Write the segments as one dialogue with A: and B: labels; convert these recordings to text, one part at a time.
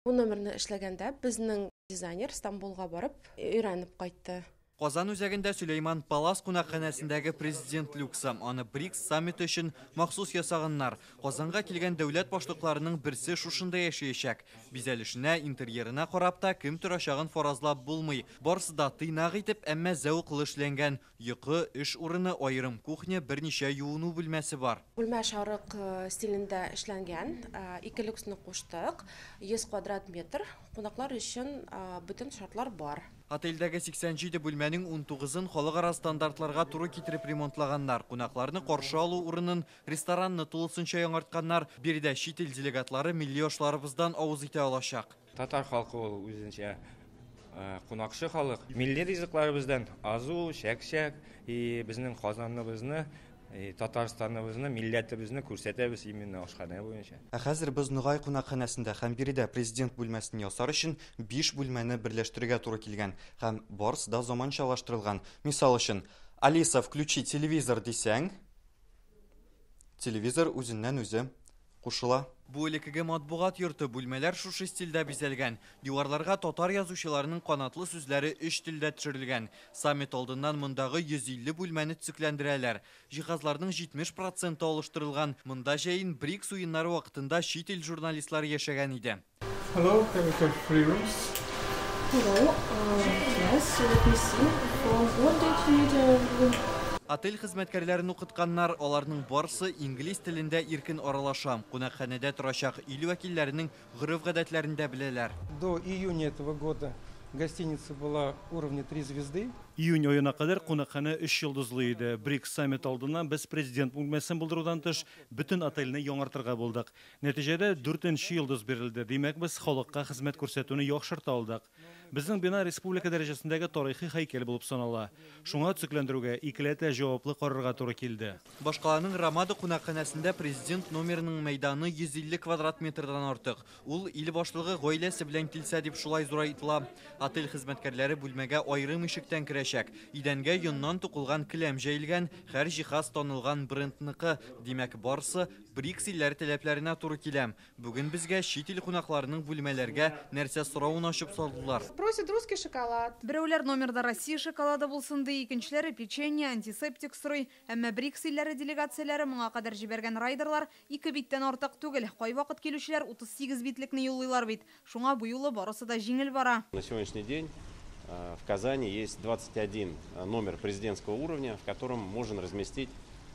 A: Бу номерны эшләгәндә безнең дизайнер Стамбулга барып өйрәнеп кайтты.
B: Казан үзәгендә Сөләйман Палас кунакханәсендәге президент люксы. Аны БРИКС саммиты өчен махсус ясаганнар. Казанга килгән дәүләт башлыкларының берсе шушында яшәячәк. Бизәлешенә, интерьерына карап та кем торачагын фаразлап булмый. Барысы да тыйнак итеп, әмма зәвыклы эшләнгән. Йокы, эш урыны, аерым кухня, берничә юыну бүлмәсе бар.
A: Бүлмә шарык стилендә эшләнгән. Ике люксны куштык. 100 квадрат метр. Кунаклар өчен бөтен шартлар бар.
B: Отельдәге 87 бүлмәнең 19-ын халыкара стандартларга туры китереп ремонтлаганнар. Кунакларны каршы алу урынын, ресторанны тулысынча яңартканнар. Биредә чит ил делегатлары милли ашларыбыздан авыз итә алачак.
C: Татар халкы ул үзенчә кунакчы халык. Милли ризыкларыбыздан азу, чәк-чәк, и безнең Казаныбызны, Татарстаныбызны, милләтебезне күрсәтәбез именно ашханә буенча.
B: Ә хәзер без Ногай кунакханәсендә һәм биредә президент бүлмәсен ясар өчен 5 бүлмәне берләштерергә туры килгән һәм барысы да заманчалаштырылган. Мисал өчен, Алиса, включи телевизор дисәң, телевизор үзеннән үзе кушыла. Бу элеккеге матбугат йорты, бүлмәләр шушы стильдә бизәлгән. Диварларга татар язучыларының канатлы сүзләре 3 телдә төшерелгән. Саммит алдыннан мондагы 150 бүлмәне төзекләндерәләр. Җиһазларның 70% алыштырылган. Монда җәен БРИКС уеннары вакытында чит ил журналистлары яшәгән иде.
D: Hello, can we have three rooms?
E: Hello, yes, let me see. For what date you need a room?
B: Отель хезмәткәрләрен укытканнар, аларның барысы инглиз телендә иркен аралаша. Кунакханәдә торачак ил вәкилләренең гореф-гадәтләрен дә беләләр.
D: До июня этого года гостиница была уровня 3 звезды.
F: Июнь аена кадәр кунакханә 3 йолдызлы иде. БРИКС саммит алдыннан без президент бүлмәсен булдырудан тыш бөтен отельне яңартырга булдык. Нәтиҗәдә 4нче йолдыз бирелде. Димәк, без халыкка хезмәт күрсәтүне яхшырта алдык. Безнең бина республика дәрәҗәсендәге тарихи һәйкәл булып санала. Шуңа төзекләндерүгә икеләтә җаваплы карарга туры килде.
B: Башкаланың Рамада кунакханәсендә президент номерының мәйданы 150 квадрат метрдан артык. Ул ил башлыгы гаиләсе белән килсә дип шулай зурайтыла. Отель хезмәткәрләре бүлмәгә аерым ишектән керәчәк. Идәнгә йоннан тукылган келәм җәелгән, һәр җиһаз танылган брендныкы. Димәк, барысы БРИКС илләре таләпләренә туры килә. Бүген безгә чит ил кунакларының бүлмәләргә нәрсә соравын ачып салдылар.
G: Просит русский шоколад.
H: Берәүләр номерда Россия шоколады булсын ди, икенчеләре печенье, антисептик сорый. Әмма БРИКС илләре делегацияләре моңа кадәр җибәргән райдерлар 2 биттән артык түгел. Кайвакыт килүчеләр 38 битлекне юллыйлар бит. Шуңа бу юлы барысы да җиңел бара.
I: На сегодняшний день в Казани есть 21 номер президентского уровня, в котором можно разместить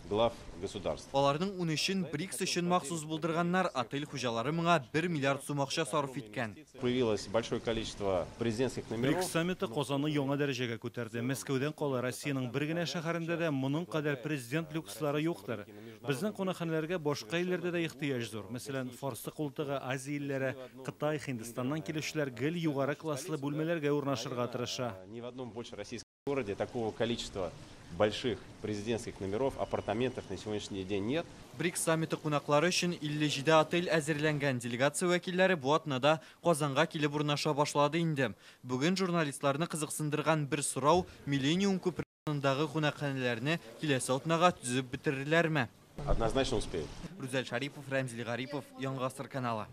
I: глав государств.
B: Аларның 13-ен БРИКС өчен махсус булдырганнар, отель хуҗалары моңа 1 миллиард сум акча сарыф иткән.
I: Появилось большое количество президентских номеров.
F: БРИКС саммиты Казанны яңа дәрәҗәгә күтәрде. Мәскәүдән кала Россиянең бер генә шәһәрендә дә моның кадәр президент люкслары юктыр. Безнең кунакханәләргә башка илләрдә дә ихтыяҗ зур. Мәсәлән, Фарсы култыгы, Азия илләре, Кытай, Һиндстаннан килүчеләр гел югары класслы бүлмәләргә урнашырга тырыша.
I: Ни в одном больше российском городе такого количества больших президентских номеров, апартаментов на сегодняшний день нет.
B: БРИКС саммиты кунаклары өчен 57 отель әзерләнгән. Делегация вәкилләре бу атнада Казанга килеп урнаша башлады инде. Бүген журналистларны кызыксындырган бер сорау: Миллениум күперендәге кунакханәләрне киләсе атнага төзеп бетерерләрме?
I: Однозначно успеют.
B: Рүзәл Шарипов, Рәмзил Гарипов, Яңа Гасыр каналы.